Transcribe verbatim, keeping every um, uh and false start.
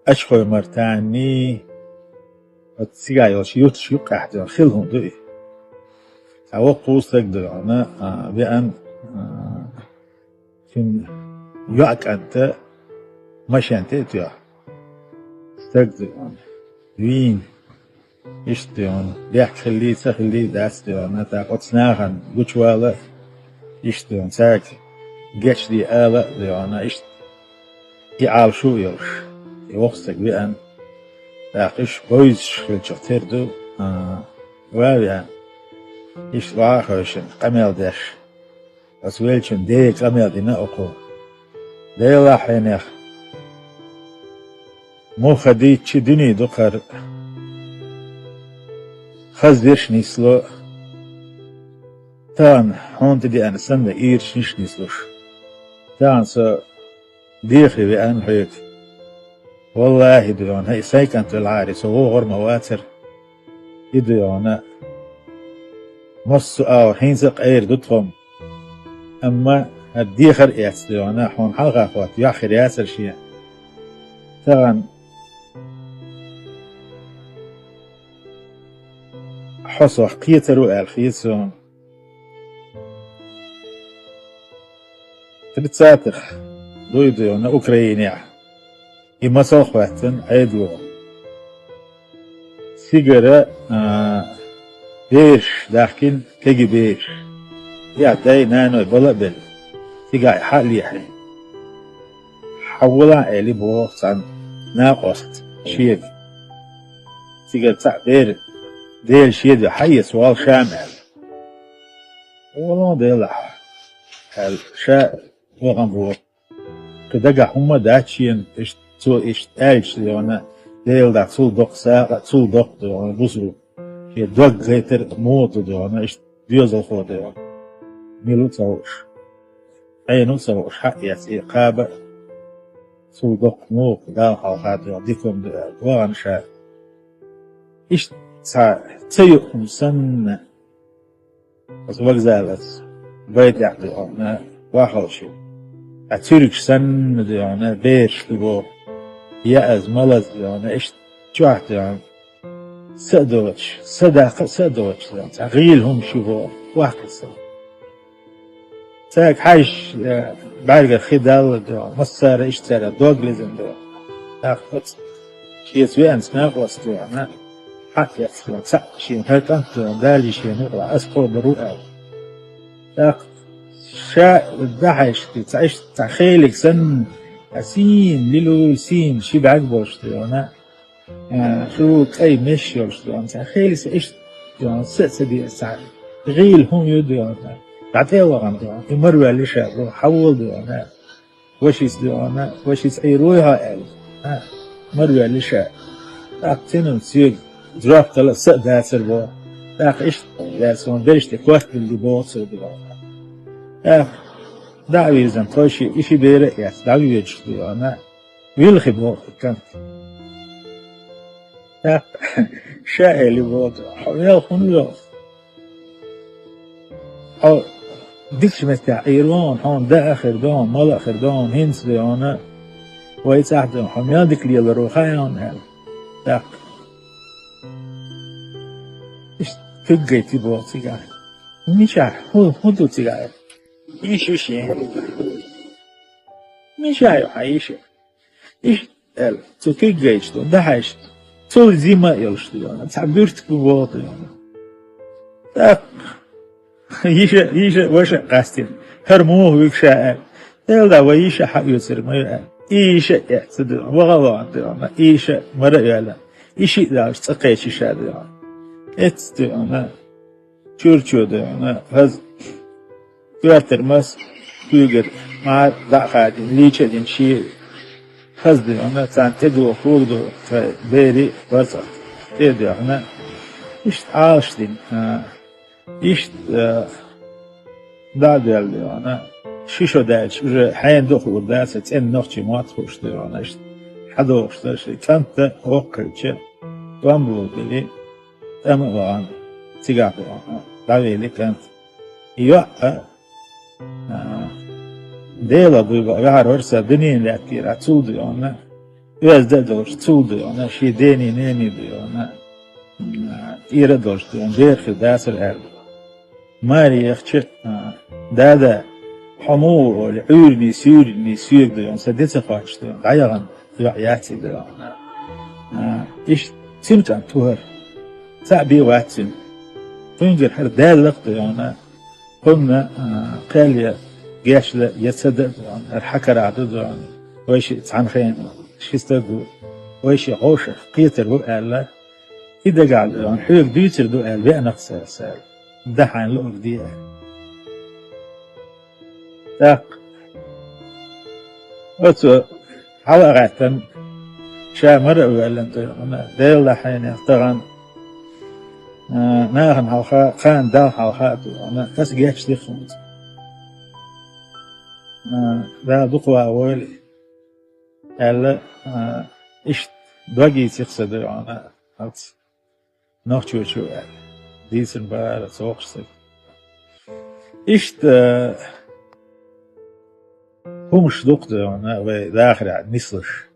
Ачхой-Мартанний, оцигахь йолчу юьрташ юккъехь дуьйна хилла хӀума ду и. Цхьа воккха стаг дуьйна, а, веана, а, цуьнан йоӀ кӀанта машен тӀе а тоьхна. Стаг дуьйна. Вийна. Иштта дуьйна, бехк хиллий, ца хиллий дац дуьйна, тӀаккха оцу нахана гучувала, иштта дуьйна, цаьрга гечдий ала а дуьйна, иштта и Ӏалашо а йолуш, и воккха стаг веана, тӀаккха уьш бевзаш хиллачух тера ду, а, ва а веана, иштта охьа а хевшина, къамел деш. Аса веллачун Дела къамел дина оцо. Делахь хьенех, муха дийцча дуьне ду кхара. Хаза дерш нисло. Тахана хьуна тӀедеана санна, ирчанаш нислуш. Тахана со дехаре веана хьоьга. Валлахьи, дуьйна, хӀай, сайн кӀант велахьара, со вогӀур ма вацара. И дуьйна, массо а агӀор хӀинца а къера ду тхо-м. Амма хӀара дехар а эцна дуьйна, хьуна хьалха хӀотта йоӀ хир яцара шен. Тахана хьо сох кхетар ву аьлла хета суна. Тридцатых дуй дуьйна Украинехь. И масал хӀоьттина Ӏедало. Цигара, а, бераш даьхкина, кегий бераш. Я дай, наной бала а белла. Цигахь и хьа а лехьий. Хьан вала а, элира боху цхьана накъост шега. Цигара цхьаъ бер Дела шега хьаэца вала ша-м аьлла. Вала делахь, аьлла, ша вахана боху. Кхин дагахь хӀумма а дац шена, иштта цо иштта аьлча дуьйна, Делан дуьхьа цул доккха сагӀа а, цул доккха дуьйна бусург. Шен дог гайтар а муха ду дуьйна, иштта доьзалхо дуьйна. Мила ву ца хууш. Ӏена ву ца хууш, хьаэца и кхаба а. Цул доккха муха Далла хьалха дуьйна, дика хӀума ду аьлла, вахана ша. Иштта цхьа ца юкъ хӀума санна, Аса вокзалаца байтӀехь дуьйна вахалча, ткъа цуьргаш санна дуьйна бераш ду боху. Яаза, малаза дуьйна, иштта чохь дуьйна. Са а доцуш, са даккха а са а доцуш дуьйна. Цхьа гӀийла хӀума шу боху, вахкалц. Цаьрга хьаьжча, э, бӀаьргара хи далла дуьйна, массара иштта цаьрга дог лизина дуьйна. ТӀаккха оцу шеца веанца накъост дуьйна, хьа а эцна, цхьаъ шена хӀара кӀант дуьйна, Дала шена юкъахь аса кхобур ву аьлла. ТӀаккха ша дӀахьаьжча, цхьа иштта цхьа хелиг санна, а сийна, лилула сийна, ши бӀаьрг болуш дуьйна, а, шу кӀай меш йолуш дуьйна, цхьа хелиг са иштта дуьйна, са а ца деза цхьа гӀийла хӀума ю дуьйна, дӀатӀе а вахана дуьйна, и мара ваьлла ша боху, хьан волу дуьйна. Вашица дуьйна, вашица Ӏийр вуй хьо аьлла. А, мара ваьлла ша. ТӀаккха цуьнан соьга жоп дала а са а дацара боху. ТӀаккха иштта лаьцна бераш тӀе кот билли боху цо дуьйна. ТӀаккха дӀа а вирзина, тхойши и ши бер а эцна, дӀавоьдуш дуьйна. Вилхи боху и кӀант. ТӀаккха ша элира боху, хьо мел хӀунда веха? Хьо дикачу меттехь Ӏийр ву хьуна, хьуна даа а хир ду хьуна, мала а хир ду хьуна, хӀинца дуьйна, вай цӀахь дуьйна, хьо мел дика лелар ву хаьий хьуна аьлла. ТӀаккха иштта куьг гайти боху цигахь. Мичахь, хӀун, хӀун ду цигахь? Йиш ю шен. Мичахь ю хьан йиш? Иштта аьлла, цу куьг гайчу ду, дӀахьаьжча, цул зима а йолуш ду, цхьа буьртиг бу боху ду. ТӀаккха йиша, йиша, ваша а къастийна, хӀара муха вуьгу ша аьлла. Делла вай йиша хьаоьцур ма ю аьлла. И йиша а эцна ду, ваха а вахана ду, и йиша мара а ваьлла. И шиъ даллаш цӀа кхечи ша ду. Эцна ду, чуьрчо дуьйна, хаза коьртара мас куьйгара мара дӀа а хадийна, лийча а дина, шен хаза дуьйна, царна тӀедогӀу хӀума ду, цхьа бери а, барзакъ тӀе а дуьйна, иштта Ӏалаш дина, а, иштта, а, дӀа а доьлла дуьйна, ши шо даьлча, уже хьенан ду хуур дац, цӀена нохчийн мотт хууш дуьйна, иштта хьадогӀуш дара шайн кӀант а, воккхача, тӀом а били, тӀама а вахана, цигахь вахана, дӀавели кӀант. И йоӀ а, а, Дела дуй баа ваьхьар вара сан дуьненан лаьттара, цул дуьйна, оьзда а долуш, цул да йона, шен дений, нений да йона, тӀера а долуш да йона, дера хир дацара аьлла. Маре яхча, а, дада, хьо муха олий, Ӏуьйранний, суьйранний соьга да йона, сан де ца кхоаччуш да йона, дӀаяхана йоӀ яц и да йона. А, иштта цуьнан кӀант ву хӀара. Цхьаъ бен вац цуьнан. Кхуьнгара хӀара даьлла-кх да йона, кхунна, а, кхел я гечдан, я ца дан а да йона, хӀара хьан карахь ду да йона, вай шиъ цхьана хенахь ши стаг ву, вай шиъ хьошах кхетар ву аьлла, и дагахь да йона, хьоьга дуьйцур ду аьлла, веана-кх цара, цара. Дан хьайна луург де аьлла. ТӀаккха оцо хьала а гӀаьттина, ша мара а воьллина да йона, Делан хьенех тахана, а, нахана хьалха, кхана Далла хьалха а да йона, аса гечдира хӀинца. А, Дала дукха вахавойла, аьлла, а, иштта дог ийцира-кх сан да йона, хӀинца нохчочо аьлла. Дийцар бара цхьа воккхачу стага. Иштта, а, хӀуманаш ду-кх да йона вай дахарехь нислуш.